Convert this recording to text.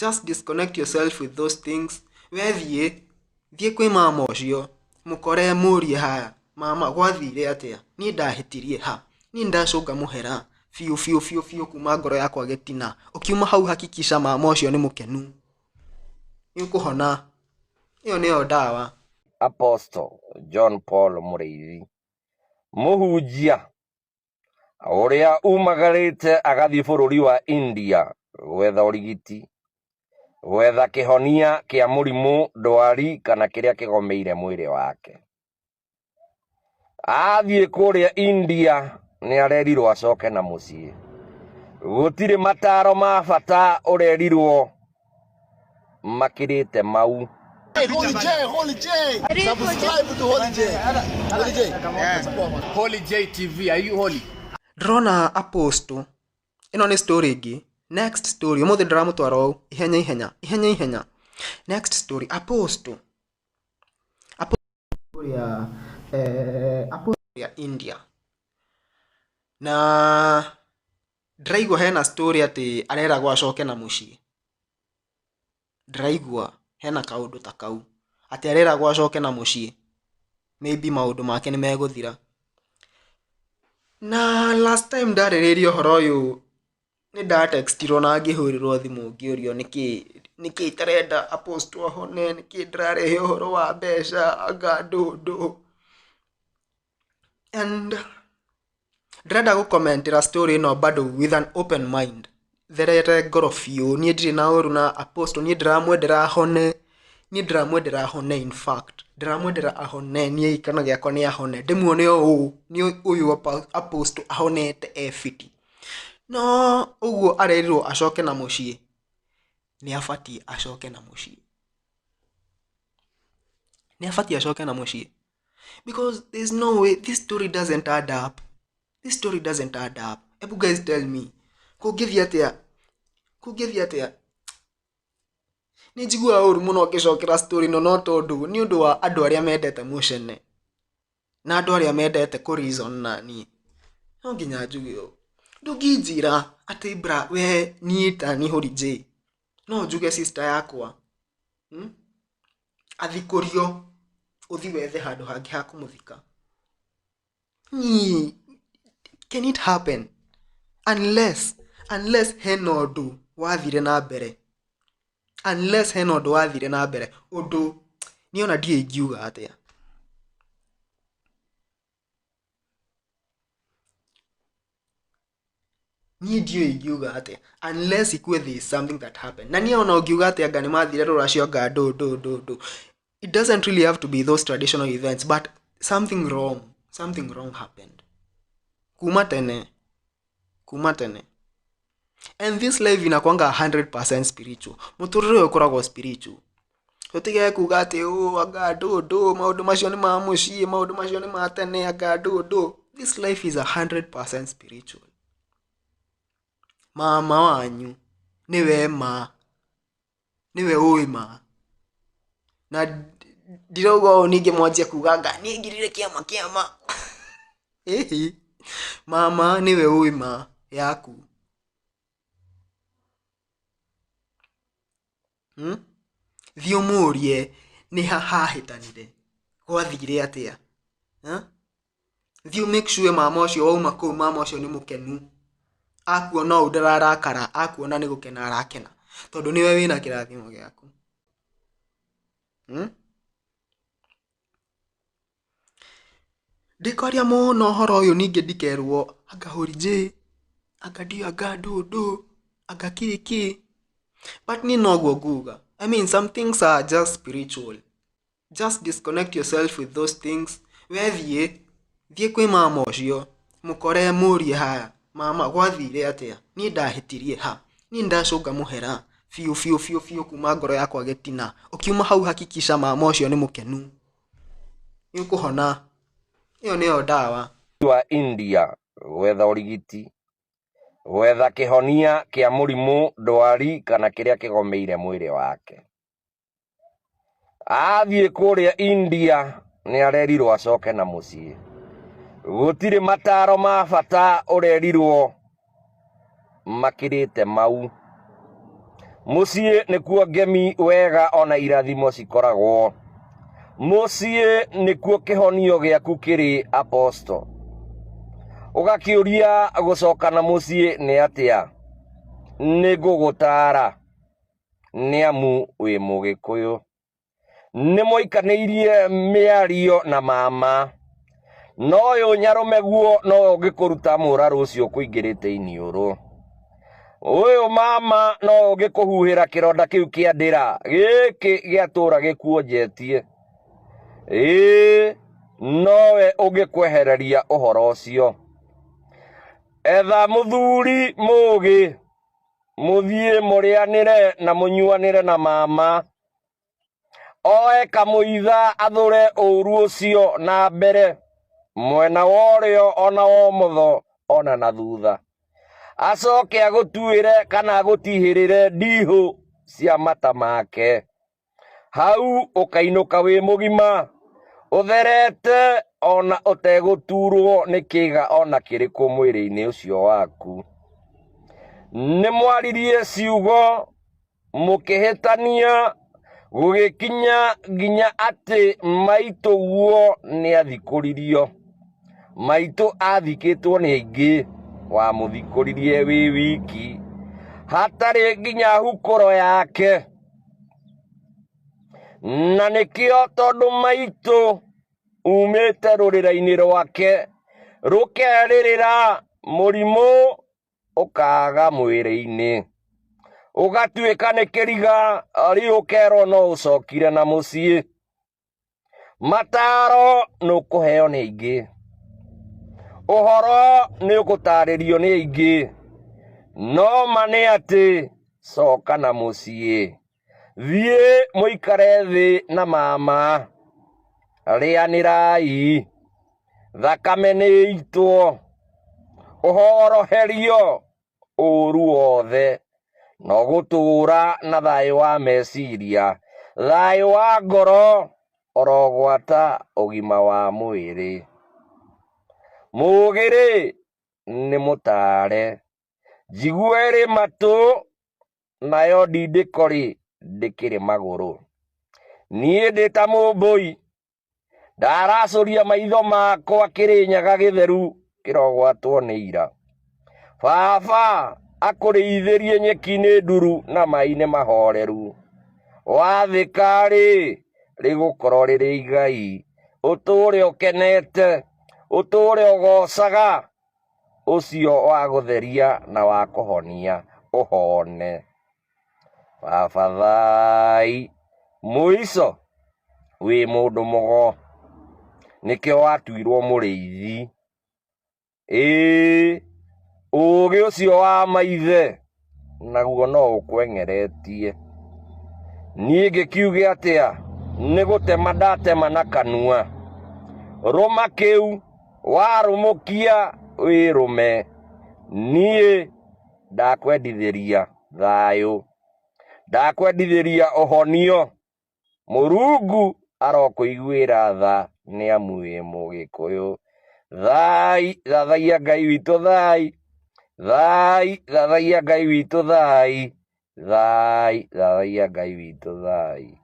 Just disconnect yourself with those things. We thiĩ, thiĩ kwĩ mama ũcio, mũkore mũrie haya, mama gwathire atĩa? Niĩ ndahĩtirie ha? Niĩ ndacũnga mũhera biũ biũ biũ biũ kuma ngoro yakwa gĩtina. Ũkiuma hau hakikisha mama ũcio nĩ mũkenu. Nĩ ũkũhona. Ĩyo nĩyo ndawa. Apostle John Paul Mũrĩithi, mũhunjia ũrĩa umagarĩte agathiĩ bũrũri wa India gwetha ũrigiti, gwetha kĩhonia kĩa mũrimũ, ndwari kana kĩrĩa kĩgomeire mwĩrĩ wake. Athiĩ kũrĩa India nĩ arerirwo acoke na mũciĩ. Gũtirĩ mataro ma bata ũrerirwo makĩrĩte mau. Hey, Holy J, Holy J. Subscribe to Holy J. Holy J. Yeah. Holy J TV, are you holy? Ndĩrona apostle ĩno nĩ story ĩngĩ. Next story ũmũthĩ ndĩramũtwara ũũ ihenya ihenya ihenya ihenya. Next story apostle apostle eh, apostle ya India na ndĩraigua hena story atĩ areragwo acoke na mũciĩ. Ndĩraigua hena kaũndũ ta kau atĩ areragwo acoke na mũciĩ maybe maũndũ make nĩ megũthira. Na last time ndarĩrĩria ũhoro ũyũ nĩ ndatextirwo na ngĩhũrĩrwo thimũ ngĩũrio nĩkĩ nĩkĩ itarenda apostle ahone, nĩkĩ ndĩrarehe ũhoro wa mbeca anga ndũ ndũ. And ndĩrenda gũcommentĩra story ĩno bado with an open mind, therete ngoro biũ. Niĩ ndirĩ na ũru na apostle, niĩ ndĩramwendera ahone, niĩ ndĩramwendera ahone, in fact ndĩramwendera ahone. Niĩ gĩkeno gĩakwa nĩ ahone, ndĩmuone ũũ nĩ ũyũ apostle ahonete e fiti. No ũguo arerirwo acoke na mũciĩ, nĩ abatiĩ acoke na mũciĩ, nĩ abatiĩ acoke na mũciĩ, because there's no way, this story doesn't add up, this story doesn't add up. Ebu guys tell me, kũngĩthiĩ atĩa, kũngĩthiĩ atĩa? Nĩ njiguaga ũru mũno ngĩcokera story ĩno, no tondũ nĩ ũndũ wa andũ arĩa mendete mũcene na andũ arĩa mendete kũ reason na niĩ no nginya njuge ũũ. Ndũngĩnjĩra atĩ bra we niĩ ta niĩ Holy J no njuge sister yakwa, Athikũrio ũthi wethe handũ hangĩ ha kũmũthika. Niĩ, can it happen? Unless hena ũndũ wathire na mbere, unless hena ũndũ wathire na mbere, ũndũ niĩ ona ndiũĩ ingiuga atĩa. Niĩ ndiũĩ ingiuga atĩa unless ikue there is something that happened. Na niĩ ona ũngiuga atĩa anga nĩ mathire rũracio anga ndũ ndũ ndũ ndũ, it doesn't really have to be those traditional events, but something wrong happened kuma tene, kuma tene. And this life inakwanga 100% spiritual. Mũtũrĩre ũyũ ũkoragwo spiritual. Tũtige kuga atĩ ũ anga ndũ ndũ, maũndũ macio nĩ ma mũciĩ, maũndũ macio nĩ ma tene anga ndũ ndũ. This life is 100% spiritual. Mama wanyu nĩwe ma, nĩwe ũĩ ma. Na ndirauga ũũ ningĩ mwanjie kuga anga niĩ ngirire kĩama kĩama. Ĩhi, mama nĩwe ũĩ ma yaku, Thiĩ ũmũrie nĩ ha hahĩtanire, gwathire atĩa, huh? Thiĩ make sure mama ũcio wauma kũu, mama ũcio nĩ mũkenu. Akuona ũũ ndararakara, akuona nĩ gũkena arakena, tondũ nĩwe wĩna kĩrathimo gĩaku, Ndikwaria mũno ũhoro ũyũ ningĩ ndikerwo anga Holy J, anga ndiũ, anga ndũ ndũ, anga kĩ kĩ, but niĩ noguo nguga. I mean, some things are just spiritual. Just disconnect yourself with those things. We thiĩ, thiĩ kwĩ mama ũcio, mũkore mũrie haya, mama gwathire atĩa? Niĩ ndahĩtirie ha? Niĩ ndacũnga mũhera biũ biũ biũ biũ kuma ngoro yakwa gĩtina. Ũkiuma hau hakikisha mama ũcio nĩ mũkenu. Nĩ ũkũhona. Ĩyo nĩyo ndawa. Wa India gwetha ũrigiti, gwetha kĩhonia kĩa mũrimũ, ndwari kana kĩrĩa kĩgomeire mwĩrĩ wake. Athiĩ kũrĩa India nĩ arerirwo acoke na mũciĩ. Gũtirĩ mataro ma bata ũrerirwo makĩrĩte mau. Mũciĩ nĩkuo ngemi wega ona irathimo cikoragwo. Mũciĩ nĩkuo kĩhonio gĩaku kĩrĩ apostle. Ũgakĩũria gũcoka na mũciĩ nĩ atĩa? Nĩ ngũgũtaara nĩ amu wĩ mũgĩkũyũ. Nĩ mwaikanĩirie mĩario na mama. No ũyũ nyarũme guo no ũngĩkũruta mũrarũ ũcio ũkũingĩrĩte iniũrũ. Ũyũ mama no ũngĩkũhuhĩra kĩronda kĩu kĩa ndĩra gĩkĩ gĩatũra gĩkuonjetie. Ĩĩ nowe ũngĩkwehereria ũhoro ũcio. Etha mũthuri mũgĩ mũthiĩ mũrĩanĩre na mũnyuanĩre na mama. Oe kamũitha athũre ũru ũcio na mbere mwena wa ũrĩo ona wa ũmotho ona na thutha. Acoke agũtuĩre kana agũtihĩrĩre ndihũ cia mata make. Hau ũkainũka wĩ mũgima ũtherete ona ũtegũturwo nĩ kĩga ona kĩrĩkũ mwĩrĩ-inĩ ũcio waku. Nĩ mwaririe ciugo mũkĩhĩtania gũgĩkinya nginya atĩ maitũ guo nĩathikũririo. Maitũ athikĩtwo nĩ aingĩ, wamũthikũririe wĩ wiki hatarĩ nginya hukũro yake. Na nĩkĩo tondũ maitũ umĩte rũrĩra-inĩ rwake rũkerĩrĩra mũrimũ ũkaga mwĩrĩ-inĩ, ũgatuĩka nĩ kĩriga rĩu ũkerwo no ũcokire na mũciĩ. Mataro nĩ ũkũheo nĩ aingĩ, ũhoro nĩ ũgũtarĩrio nĩ aingĩ, no ma nĩ atĩ coka na mũciĩ, thiĩ mũikare thĩ na mama, rĩanĩrai, thakame nĩ ĩitwo, ũhoroherio ũru wothe, na ũgũtũũra na thayũ wa meciria, thayũ wa ngoro, orogwata ũgima wa mwĩrĩ. Mũũgĩ-rĩ nĩ mũtaare, njigua ĩrĩ matũ, nayo ndindĩko-rĩ ndĩkĩrĩ magũrũ. Niĩ ndĩ ta mũmbũi, ndaracũria maitho makwa Kĩrĩnyaga gĩtheru kĩrogwatwo nĩ ira. Baba akũrĩithĩrie nyeki-inĩ nduru na maĩ-inĩ mahoreru. Wathĩka-rĩ, rĩgũkorwo rĩrĩ igai, ũtũũre ũkenete, ũtũũre ũgocaga ũcio wa gũtheria na wa kũhonia ũhone. Baba thai mũico wĩ mũndũ mũgo, nĩkĩo watuirwo mũrĩithi. Ĩĩ ũũgĩ ũcio wa maithe naguo no ũkweng'eretie. Niĩ ngĩkiuge atĩa? Nĩ gũtema ndatema na kanua. Rũma kĩu, warũmũkia wĩrũme. Niĩ ndakwendithĩria thayũ, ndakwendithĩria ũhonio. Mũrungu arokũiguĩra tha nĩ amu wĩ mũgĩkũyũ. Thai, thathaiya Ngai witũ thai. Thai, thathaiya Ngai witũ thai. Thai, thathaiya Ngai witũ thai.